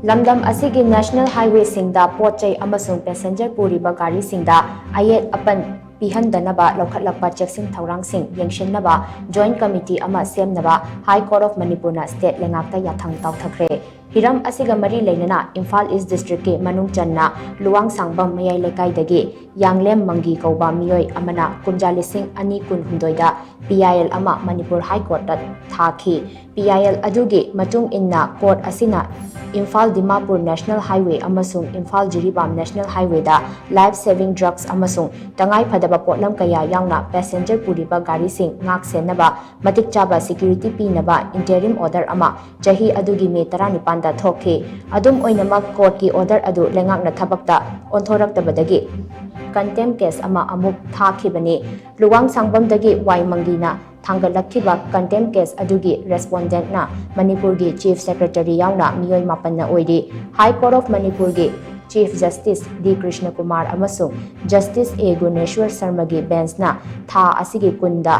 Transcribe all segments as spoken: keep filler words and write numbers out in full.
ꯂꯝꯗꯝ ꯑꯁꯤꯒꯤ ꯅꯦꯁꯅꯦꯜ ꯍꯥꯏꯋꯦꯁꯤꯡꯗ ꯄꯣꯠ ꯆꯩ ꯑꯃꯁꯨꯡ ꯄꯦꯁꯦꯟꯖꯔ ꯄꯨꯔꯤꯕ ꯒꯥꯔꯤꯁꯤꯡꯗ ꯑꯌꯦꯠ ꯑꯄꯟ ꯄꯤꯍꯟꯗꯅꯕ ꯂꯧꯈꯠꯂꯛꯄ ꯆꯦꯛꯁꯤꯟ ꯊꯧꯔꯥꯡꯁꯤꯡ ꯌꯦꯡꯁꯤꯟꯅꯕ ꯖꯣꯏꯟꯠ ꯀꯃꯤꯇꯤ ꯑꯃ ꯁꯦꯝꯅꯕ ꯍꯥꯏ ꯀꯣꯔꯠ ꯑꯣꯐ ꯃꯅꯤꯄꯨꯔꯅ ꯁ꯭ꯇꯦꯠ ꯂꯩꯉꯥꯛꯇ ꯌꯥꯊꯪ ꯇꯧꯊꯈ꯭ꯔꯦ꯫ ꯍꯤꯔꯝ ꯑꯁꯤꯒ ꯃꯔꯤ ꯂꯩꯅꯅ ꯏꯝꯐꯥꯜ ꯏꯁ ꯗꯤꯁꯇ꯭ꯔꯤꯛꯀꯤ ꯃꯅꯨꯡ ꯆꯟꯅ ꯂꯨꯋꯥꯡꯁꯥꯡꯕꯝ ꯃꯌꯥꯏ ꯂꯩꯀꯥꯏꯗꯒꯤ ꯌꯥꯡꯂꯦꯝ ꯃꯪꯒꯤ ꯀꯧꯕ ꯃꯤꯑꯣꯏ ꯑꯃꯅ ꯀꯨꯝꯖꯥ ꯂꯤꯁꯤꯡ ꯑꯅꯤ ꯀꯨꯟꯍꯨꯝꯗꯣꯏꯗ ꯄꯤ ꯑꯥꯏ ꯑꯦꯜ ꯑꯃ ꯃꯅꯤꯄꯨꯔ ꯍꯥꯏ ꯀꯣꯔꯠꯇ ꯊꯥꯈꯤ꯫ ꯄꯤ ꯑꯥꯏ ꯑꯦꯜ ꯑꯗꯨꯒꯤ ꯃꯇꯨꯡ ꯏꯟꯅ ꯀꯣꯔꯠ ꯑꯁꯤꯅ ꯏꯝꯐꯥꯜ ꯗꯤꯃꯥꯄꯨꯔ ꯅꯦꯁꯅꯦꯜ ꯍꯥꯏꯋꯦ ꯑꯃꯁꯨꯡ ꯏꯝꯐꯥꯜ ꯖꯤꯔꯤꯕꯥꯝ ꯅꯦꯁꯅꯦꯜ ꯍꯥꯏꯋꯦꯗ ꯂꯥꯏꯐ ꯁꯦꯚꯤꯡ ꯗ꯭ꯔꯒꯁ ꯑꯃꯁꯨꯡ ꯇꯉꯥꯏ ꯐꯗꯕ ꯄꯣꯠꯂꯝ ꯀꯌꯥ ꯌꯥꯎꯅ ꯄꯦꯁꯦꯟꯖꯔ ꯄꯨꯔꯤꯕ ꯒꯥꯔꯤꯁꯤꯡ ꯉꯥꯛ ꯁꯦꯟꯅꯕ ꯃꯇꯤꯛ ꯆꯥꯕ ꯁꯦꯀ꯭ꯌꯨꯔꯤꯇꯤ ꯄꯤꯅꯕ ꯏꯟꯇꯦꯔꯤꯝ ꯑꯣꯔꯗꯔ ꯑꯃ ꯆꯍꯤ ꯑꯗꯨꯒꯤ ꯃꯦ ꯇꯔꯥꯅꯤꯄꯥꯟꯗ ꯊꯣꯛꯈꯤ꯫ ꯑꯗꯨꯝ ꯑꯣꯏꯅꯃꯛ, ꯀꯣꯔꯠꯀꯤ ꯑꯣꯔꯗꯔ ꯑꯗꯨ ꯂꯩꯉꯥꯛꯅ ꯊꯕꯛꯇ ꯑꯣꯟꯊꯣꯔꯛꯇꯕꯗꯒꯤ ꯀꯟꯇꯦꯝ ꯀꯦꯁ ꯑꯃ ꯑꯃꯨꯛ ꯊꯥꯈꯤꯕꯅꯤ꯫ ꯂꯨꯋꯥꯡ ꯁꯥꯡꯕꯝꯗꯒꯤ ꯋꯥꯏ ꯃꯪꯒꯤꯅ ꯊꯥꯡꯒꯠꯂꯛꯈꯤꯕ ꯀꯟꯇꯦꯝ ꯀꯦꯁ ꯑꯗꯨꯒꯤ ꯔꯦꯁꯄꯣꯟꯗꯦꯟꯠꯅ ꯃꯅꯤꯄꯨꯔꯒꯤ ꯆꯤꯐ ꯁꯦꯀ꯭ꯔꯦꯇꯔꯤ ꯌꯥꯎꯅ ꯃꯤꯑꯣꯏ ꯃꯥꯄꯟꯅ ꯑꯣꯏꯔꯤ꯫ ꯍꯥꯏ ꯀꯣꯔꯠ ꯑꯣꯐ ꯃꯅꯤꯄꯨꯔꯒꯤ ꯆꯤꯐ ꯖꯁꯇꯤꯁ ꯗꯤ ꯀ꯭ꯔꯤꯁꯅꯀꯨꯃꯥꯔ ꯑꯃꯁꯨꯡ ꯖꯁꯇꯤꯁ ꯑꯦ ꯒꯨꯅꯦꯁ꯭ꯋꯔ ꯁꯔꯃꯒꯤ ꯕꯦꯟꯁꯅ ꯊꯥ ꯑꯁꯤꯒꯤ ꯀꯨꯟꯗ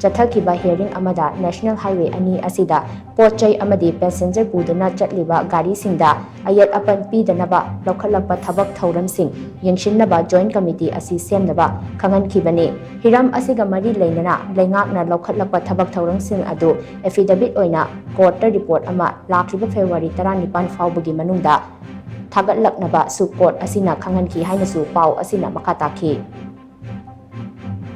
ꯆꯠꯊꯈꯤꯕ ꯍꯤꯌꯔꯤꯡ ꯑꯃꯗ ꯅꯦꯁꯅꯦꯜ ꯍꯥꯏꯋꯦ ꯑꯅꯤ ꯑꯁꯤꯗ ꯄꯣꯠ ꯆꯩ ꯑꯃꯗꯤ ꯄꯦꯁꯦꯟꯖꯔ ꯄꯨꯗꯨꯅ ꯆꯠꯂꯤꯕ ꯒꯥꯔꯤꯁꯤꯡꯗ ꯑꯌꯦꯠ ꯑꯄꯟ ꯄꯤꯗꯅꯕ ꯂꯧꯈꯠꯂꯛꯄ ꯊꯕꯛ ꯊꯧꯔꯝꯁꯤꯡ ꯌꯦꯡꯁꯤꯟꯅꯕ ꯖꯣꯏꯟꯠ ꯀꯃꯤꯇꯤ ꯑꯁꯤ ꯁꯦꯝꯅꯕ ꯈꯪꯍꯟꯈꯤꯕꯅꯤ꯫ ꯍꯤꯔꯝ ꯑꯁꯤꯒ ꯃꯔꯤ ꯂꯩꯅꯅ ꯂꯩꯉꯥꯛꯅ ꯂꯧꯈꯠꯂꯛꯄ ꯊꯕꯛ ꯊꯧꯔꯝꯁꯤꯡ ꯑꯗꯨ ꯑꯦꯐꯤꯗꯦꯕꯤꯠ ꯑꯣꯏꯅ ꯀꯣꯔꯠꯇ ꯔꯤꯄꯣꯔꯠ ꯑꯃ ꯂꯥꯛꯂꯤꯕ ꯐꯦꯕ꯭ꯔꯨꯋꯥꯔꯤ ꯇꯔꯥꯅꯤꯄꯥꯟ ꯐꯥꯎꯕꯒꯤ ꯃꯅꯨꯡꯗ ꯊꯥꯒꯠꯂꯛꯅꯕꯁꯨ ꯀꯣꯔꯠ ꯑꯁꯤꯅ ꯈꯪꯍꯟꯈꯤ ꯍꯥꯏꯅꯁꯨ ꯄꯥꯎ ꯑꯁꯤꯅ ꯃꯈꯥ ꯇꯥꯈꯤ꯫